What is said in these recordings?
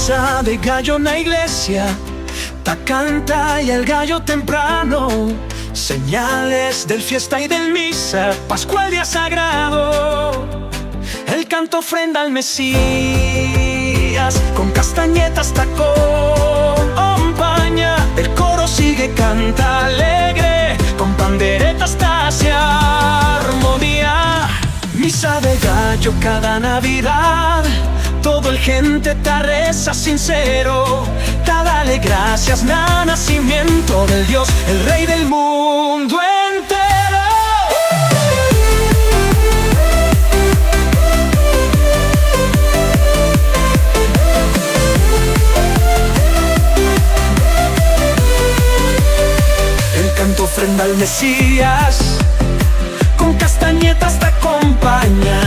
Misa de gallo na iglesia, ta canta y el gallo temprano. Señales del fiesta y del misa, Pascual día sagrado. El canto ofrenda al Mesías, con castañetas ta acompaña. El coro sigue canta alegre, con panderetas ta hace armonía. Misa de gallo cada Navidad, todo el gente ta reza sincero. Ta dale gracias na nacimiento del Dios, el Rey del mundo entero. El canto ofrenda al Mesías, con castañetas te acompaña.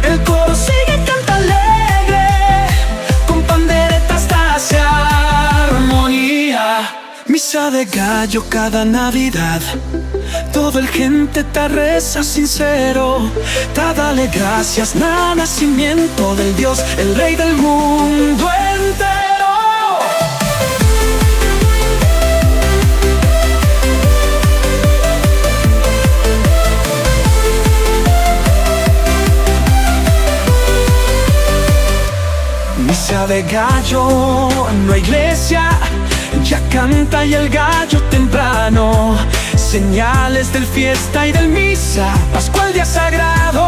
El coro sigue canta alegre, con panderetas hace armonía. Misa de gallo cada Navidad, todo el gente te reza sincero. Ta dale gracias na nacimiento del Dios, el Rey del mundo entero. Misa de gallo en la iglesia, ya canta y el gallo temprano. Señales del fiesta y del misa, Pascual día sagrado.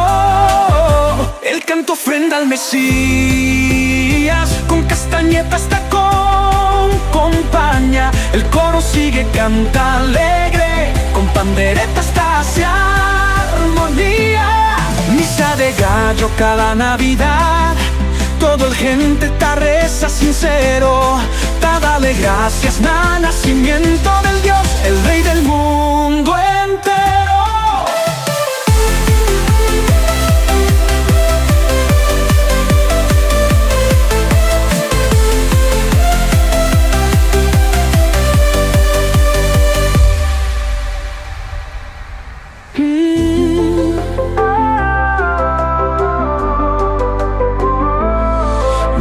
El canto ofrenda al Mesías, con castañetas te acompaña. El coro sigue canta alegre, con panderetas hace armonía. Misa de gallo cada Navidad, todo el gente ta reza sincero. Ta dale gracias na nacimiento del Dios, el Rey del mundo entero.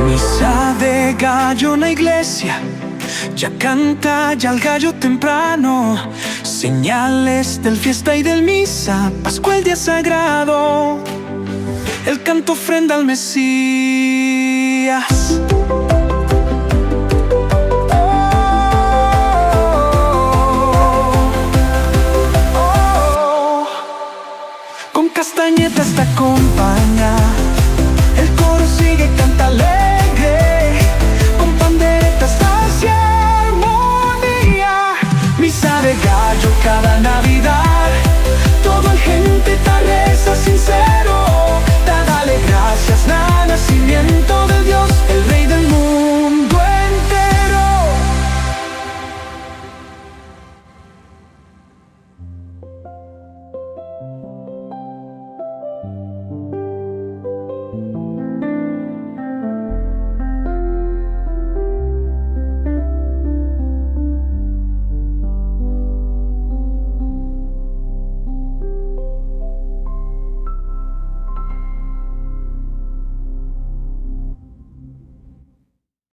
Misa de gallo en la iglesia, ya canta ya el gallo temprano. Señales del fiesta y del misa, Pascual día sagrado. El canto ofrenda al Mesías. Oh, oh, oh. Con castañetas te acompaña. El coro sigue canta alegre, con panderetas hace armonía. Misa de gallo cada Navidad, todo el gente ta reza sincero. Ta dale gracias na nacimiento del